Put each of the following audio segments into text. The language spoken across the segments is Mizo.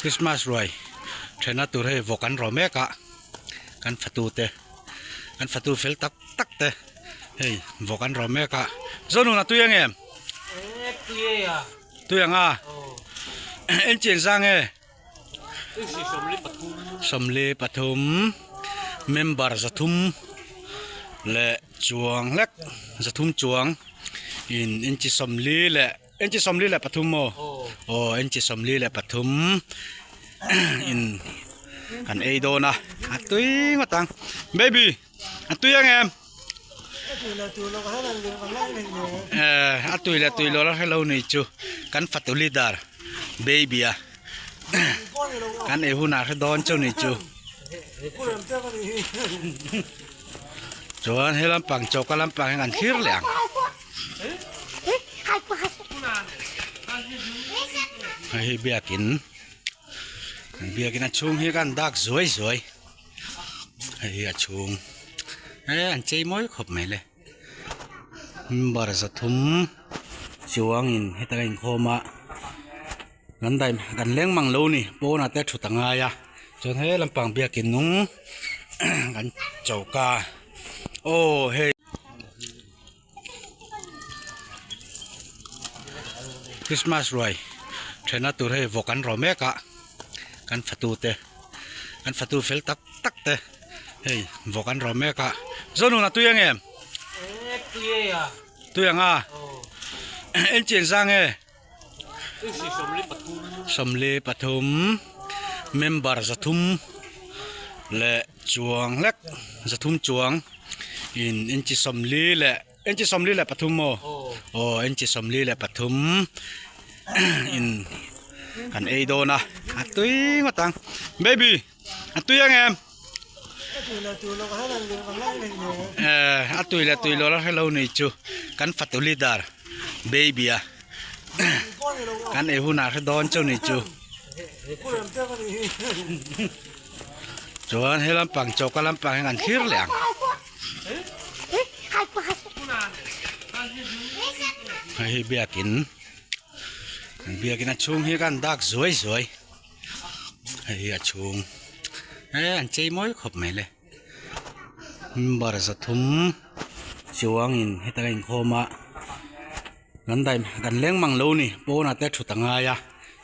Christmas ruai thena tur hei vawk an rawh mek a kan fatu te kan fatu fel tak tak te hei vawk an rawh mek a Zonun a tui ang em tui ang a en chian zang e sawmli pathum member zathum leh chuang hlek zathum chuang in inchi sawmli leh Enchi 43 maw? Aw enchi 43 in kan ei dawn a a tui ngawt ang baby a tui ang em eh a tui leh tui lo la hrelo ni chu kan fatu leader baby a kan ei hunah hre dawn chu ni chu chuan he lampang choka lampang hi kan thlir leh ang. Hei hi biakin biakin a chhung hi kan dak zuai zuai hei hi a chhung he an chei mawi khawp mai le member zathum chuangin heta a inkhawm a kan dai kan leng mang lo ni pawnah te thut a ngai a chuan he lampang biakin nung kan choka aw hei. Christmas ruai thena tur hei vawk an rawh mek a kan fatu te kan fatu fel tak tak te hei vawk an rawh mek a Zonun a tui ang em tui ang a en chian zang e 73 member 300 leh chuang hlek 300 chuang in inchi 40 leh inchi 43 maw aw inchi 43 in kan ei dawn a a tui ngawt ang baby a tui ang em eh a tui leh tui lo la hrelo ni chu kan fatu leader baby a kan ei hunah hre dawn chu ni chu chuan he lampang choka lampang hi kan thlir leh ang hei hi biakin biakin a chhung hi kan dak zuai zuai. Hei hi a chhung he an chei mawi khawp mai le member 300 chuangin heta a inkhawm a kan dai kan leng mang lo ni pawnah te thut a ngai a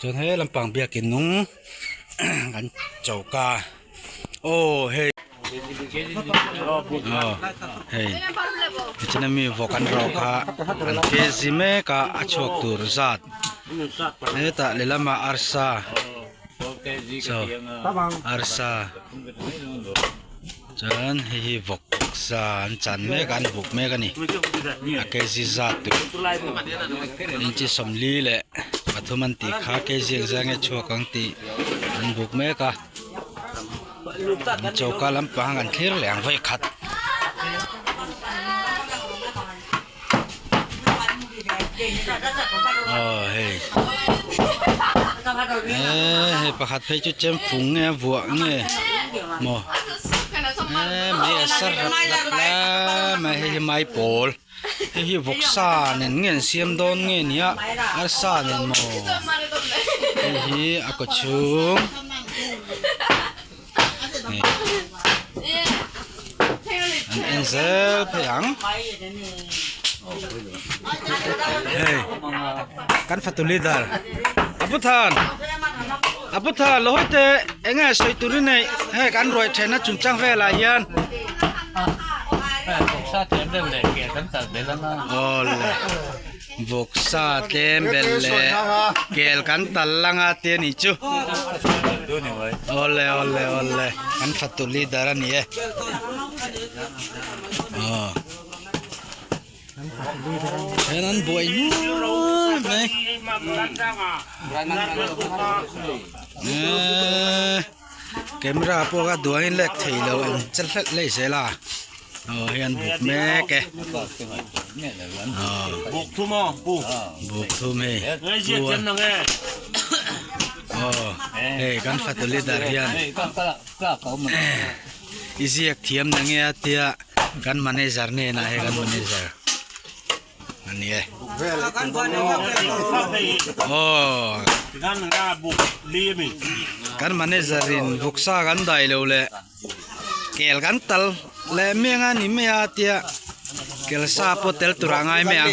chuan he lampang biakin nung kan choka aw hei aw hei tichuan a mi vawk an rawh kha an kg mek a a chhuak tur zat hetah lehlamah arsa chaw arsa chuan hei hi vawk sa an chan mek a an buk mek a ni a kg zat tur inchi 43 an tih kha kg engzah nge chhuak ang tih an buk mek a. Choka lampang an thlir leh ang vawi khat. Aw hei eh hei pakhat phei chu chem fung nge a vuah nge maw eh mei a sar rap rap la mai hei hi maipawl hei hi vawksa nen nge an siam dawn nge nia arsa nen maw hei hi a kaw chhung an en zel phei ang hei kan fatu leader aputhan aputhan lo hawi teh eng nge sawi tur i neih hei kan ruai thehna chungchang velah hian. Awle vawksa tlem belh leh kel kan tal lang a tih a nih chu awle awle awle kan fatu leader a ni e aw hian an buai nuai mai eee. Camera pawh kha duangin lek thei lo ang che hlek leh zel a aw hei an buk mek e aw Buk thum aw buk buk thum hei aw hei kan fatu leader hian i ziak thiam na nge a tia kan manager hnenah hei kan manager. a ni e. Aw kan manager in vawksa kan dai lo leh kel kan tal leh miang a ni mai a tia kel sa pawh tel tur ah ngai mai ang.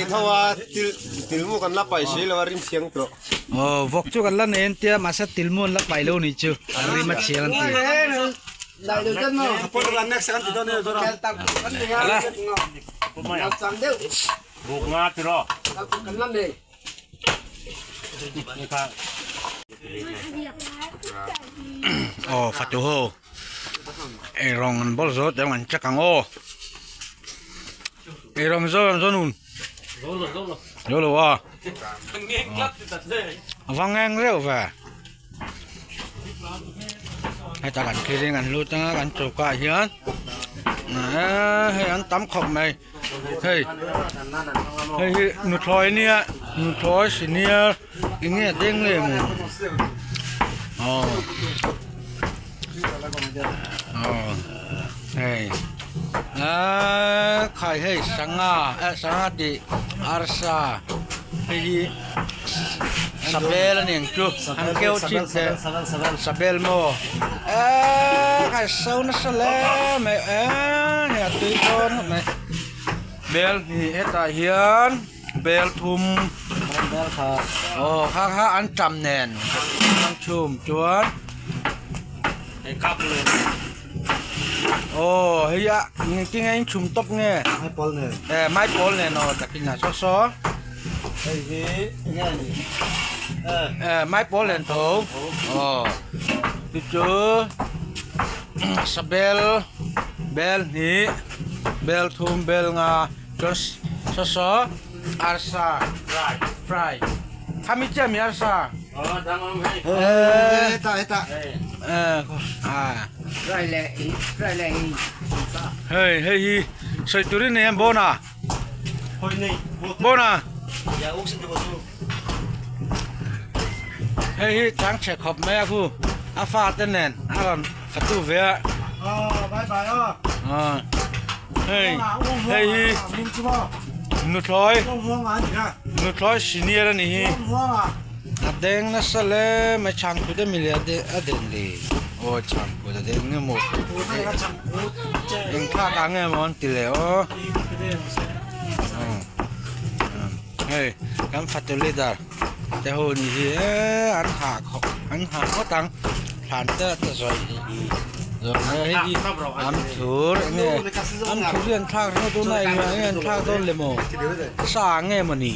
Aw vawk chu kan la nei an tia mahse tilmu an la pai lo ni chu a rim a chhiang an ti. Aw fatu ho eirawng an bawl zawt ang an check ang aw eirawng zawt ang zawn un zo lo a a va ngeng reuh ve heta kan thil in an lut anga kan choka ah hian eee hei an tam khawp mai hei hei hi nuthlawi ania nuthlawi senior eng nge a deng le maw aw aw hei eee khai hei sangha eh sangha tih arsa hei hi sabel a ni ang chu an keu chin teh sabel maw eee khai so nasa hle mai eee hei a tui dawn khawp mai bel hnih hetah hian bel thum aw kha kha an tam nen an chhum chuan aw hei a engtin nge in chhum tawp nge eh maipawl nen aw takin a saw saw eh maipawl nen tho aw chu chu sabel bel hnih bel thum bel nga chuan saw saw arsa fry khami chiah mi arsa hei hei hi sawi turin nei ang bona bona hei hi chang chhe khawp mai a khu a fate nen a rawn fatu ve a hei hei hi nuthlawi nuthlawi senior a nih hi a deng nasa hle mai chhangphut a mi le a den le aw chhangphut a deng nge maw eng thlak ah nge maw an ti leh aw hei kan fatu leader te ho ni hi eee an hah khawp an hah ngawt ang thlan te a ta zawih zawih hei hi an thur enge an thur hi an thlak ringawt dawn a engah nge an thlak dawn le maw sa nge mawni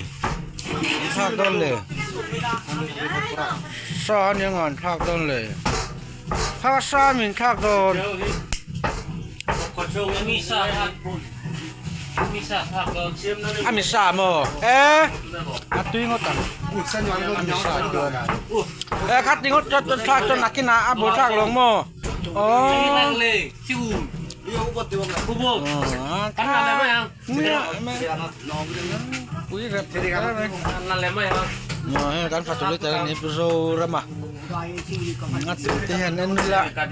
an thlak dawn le sa ania nga an thlak dawn le kha sa min thlak dawn. A mi sa maw e a tui ngawt ang a mi sa chuan e kha ti ngawt chuan chuan thlak chuan nakin ah a bul thlak lo maw aw pui rep rep mai hei kan fatu liter a ni pu Zorama a dul te hian en ila a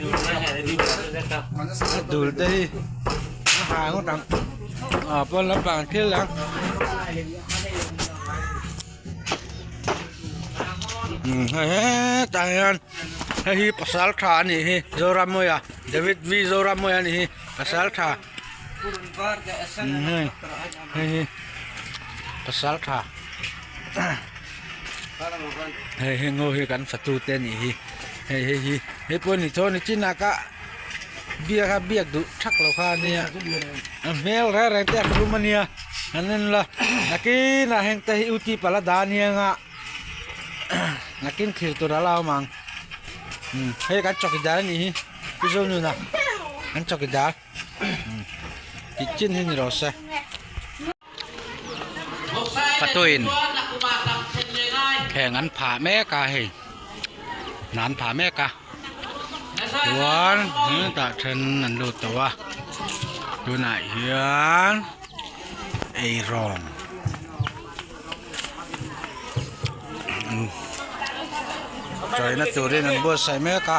dul te hi a ha ngawt ang ah pawn lampang thil ang hei hetah hian hei hi pasal tha a nih hi Zoramawia David V Zoramawia a nih hi pasal tha. Hei hi pasal tha hei heng ho hi kan fatu te anih hi hei hei hi hei pawh ni tho ni chinah ka biak a biak duh thak lo kha ania a hmel reng reng te a thlum ania an en la nakinah heng te hi u tih palh a dah ania nga nakin thlir tur a la awm ang hei kan chawkidar anih hi pu Zonuna kan chawkidar. Tih chin hi ni rawh se. Patuin thleng an phah mek a hei hna an phah mek a chuan hetah then an lut tawh a tunah hian eirawng chawina turin an buatsaih mek a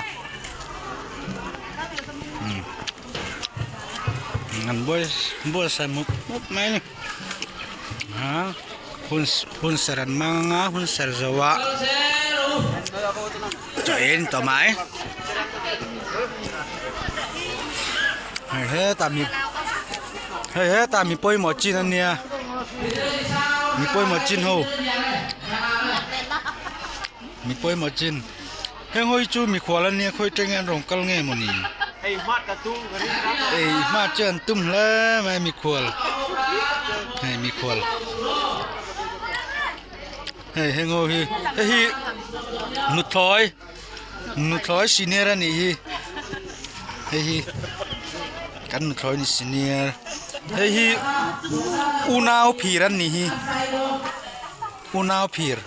an buatsaih mup mup mai a ni. Hun hun serh an hmang anga hun serh zo ah chaw ei an tawh mai hei hetah mi hei hetah mi pawimawh chin a nia mi pawimawh chin ho mi pawimawh chin heng ho hi chu mikhual a nia khawi atangin an rawn kal nge mawni ei hma chu an tum hle mai mikhual hei mikhual hei heng ho hi hei hi nuthlawi nuthlawi senior a nih hi hei hi kan nuthlawi ni senior hei hi unau phir an nih hi unau phir.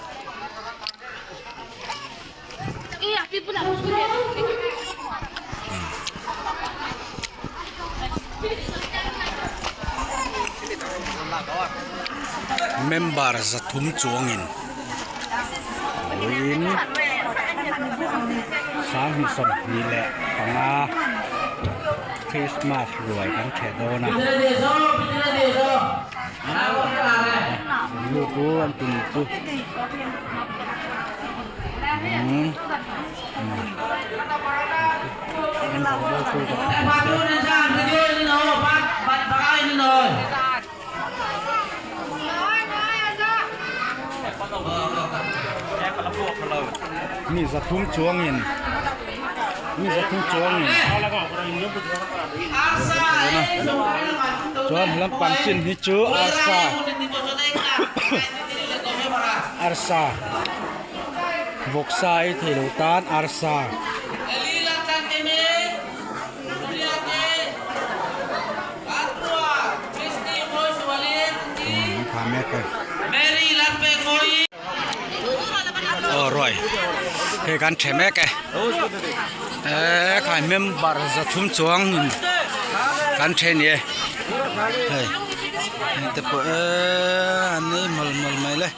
Member zathum chuangin vawiin sanghnih sawmhnih leh panga Christmas ruai kan theh dawn a an nu chu an tunu chu. Mi zathum chuangin mi zathum chuangin chuan lampang chin hi chu arsa arsa vawksa ei thei lo tan arsa. Aw ruai hei kan ṭhe mek e eee khai member zathum chuang in kan ṭhe ni e hei heng te pawh eee an nei mawl mawl mai le.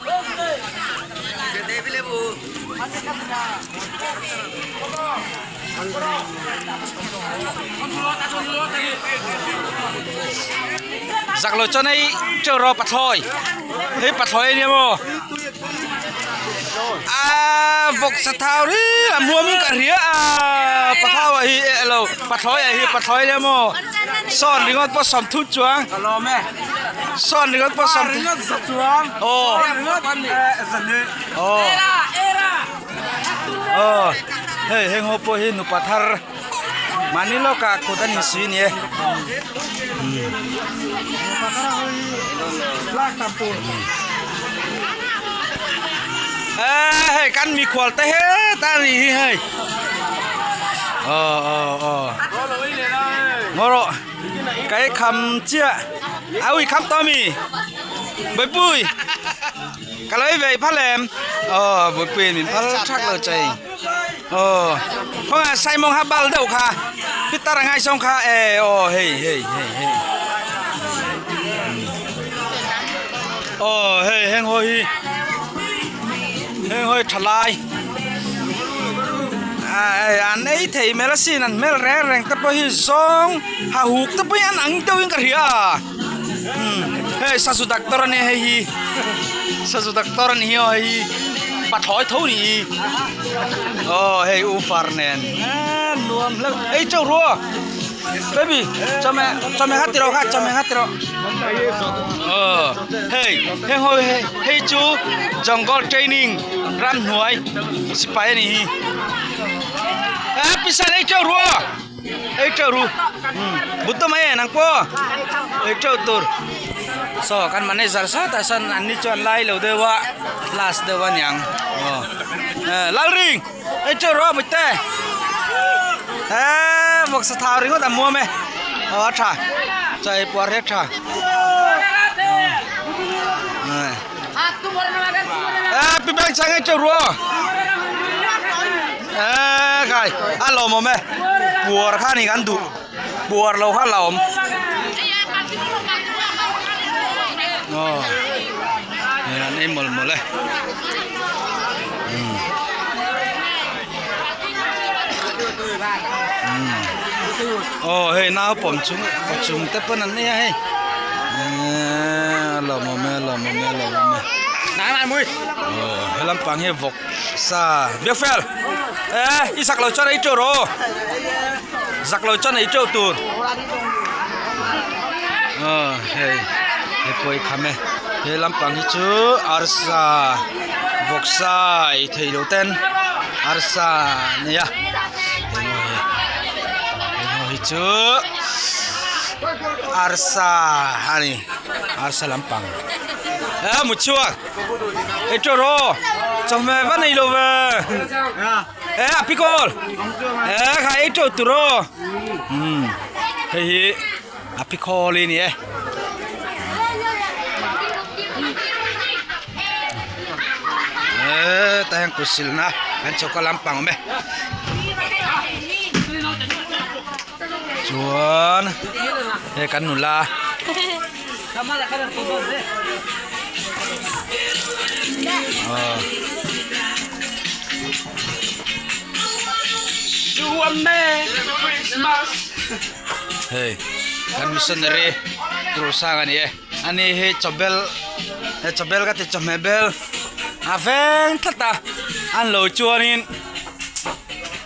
Zak lo chuan hei teuh rawh pathlawi hei pathlawi ania maw aaa vawksa thau ri a hmuam in ka hria a pathau ah hi eh lo pathlawi ah hi pathlawi ania maw sawn ringawt pawh sawmthum chuang sawn ringawt pawh sawmthum aw aw. Aw hei heng ho pawh hi nupa thar mahni lawkah kut an insui a ni e eee hei kan mikhual te heta a nih hi hei aw aw aw ngaw rawh ka ei kham chiah a ui kham tawh ami Bawihpui. Ka lo vei phal em aw buipui min phal thak lo chei aw khawnga saimawng ha bal deuh kha pitar a ngaisawng kha e aw hei hei hei hei aw hei heng ho hi heng ho hi thalai an ei thei hmel asin an hmel reng reng te pawh hi zawng ha huk te pawh hi an ang deuhin ka hria. Hei sazu doctor a nia hei hi sazu doctor a ni hi aw hei hi pathlawi tho ni hi aw hei u far nen eee nuam hleuh ei chauh ru aw baby chawhmeh chawhmeh kha ti rawh kha chawhmeh kha ti rawh aw hei heng ho hi hei chu jungle training ramhnuai sipai a ni hi eee pisa ei chauh ru aw. Ei teuh ru but ta mai e nang pawh ei teuh tur saw kan manager sawtah sawn an ni chuan lai lo deuh a last deuh a niang aw lalring ei teuh rawh mut te eee vawksa thau ringawt a muam e aw a tha chaw ei puar hi a tha eee pi beng chhang ei teuh ru aw. Eee khai a lawmawm e puar kha ni kan duh puar lo kha la awm aw hei an ei mawlh mawlh e umm aw hei naupawm chung chung te pawn an nei a hei eee a lawmawm e a lawmawm e a lawmawm e. Aw he lampang hi vawk sa biakfel eh i zak lo chuan ei teuh rawh aw zak lo chuan ei teuh tur aw hei hei pawh i kham e he lampang hi chu arsa vawksa ei thei lo ten arsa a nei a heng ho hi chu arsa a ni arsa lampang a mu chhuak ei tawh rawh chawhmeh va nei lo ve e a pikawl e kha ei tawh tur aw umm hei hi a pikawl hi a ni e. Tah hian kut silna kan choka lampang a awm e chuan hei kan nula Hei kan missionary Krusang a ni e ani hi chawbel he chawbel ka ti chawhmeh bel a veng tlat a an lo chuanin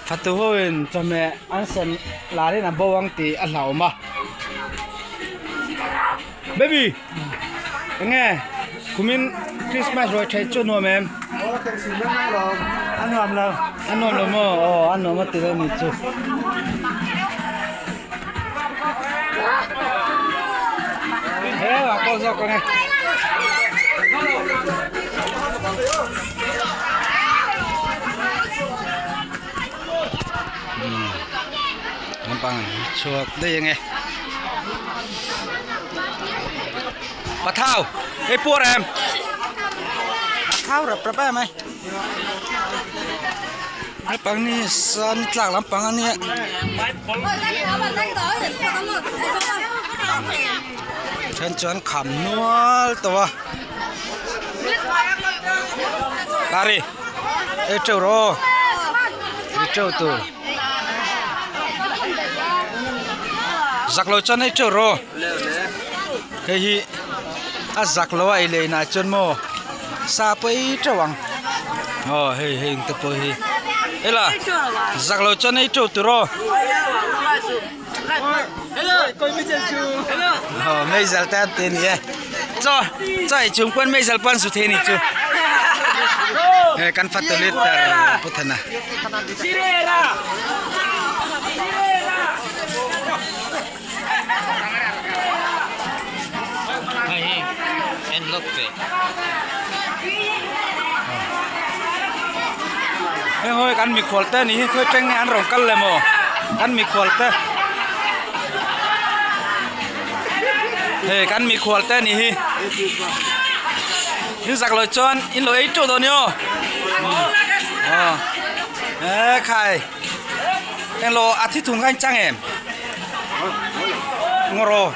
fatu ho in chawhmeh an sem larin a bo ang tih a hlauhawm a. Baby enge kumin Christmas ruai theih chu nuam em? A nuam lo. A nuam lo maw? Aw a nuam a ti lo ni chu. He a pawh zawk ang e. Lampang chhuak daih ang e. Pathau hei puar em thau rap rap em ai lampang ni sa ni tlak lampang ania then chuan kham nual tawh a kari ei teuh rawh aw ei teuh tur zak lo chuan ei teuh rawh hei hi a zak lo a ei leh inah chuan maw sa pawh ei teuh ang aw hei hei te pawh hi hela zak lo chuan ei teuh tur aw aw meizal te an ti a ni e chaw chaw ei chung pawn meizal pawh an su thei a ni chu hei kan fatu liter pu thana. Hei hi en lawk teh. Hei hawi kan mikhual te ni hi khawi teng nge an rawn kal le maw kan mikhual te hei kan mikhual te ni hi in zak lo chuan in lo ei teuh dawn ni aw aw e khai. Englo a thi thung kha in chang em? Ngawraw.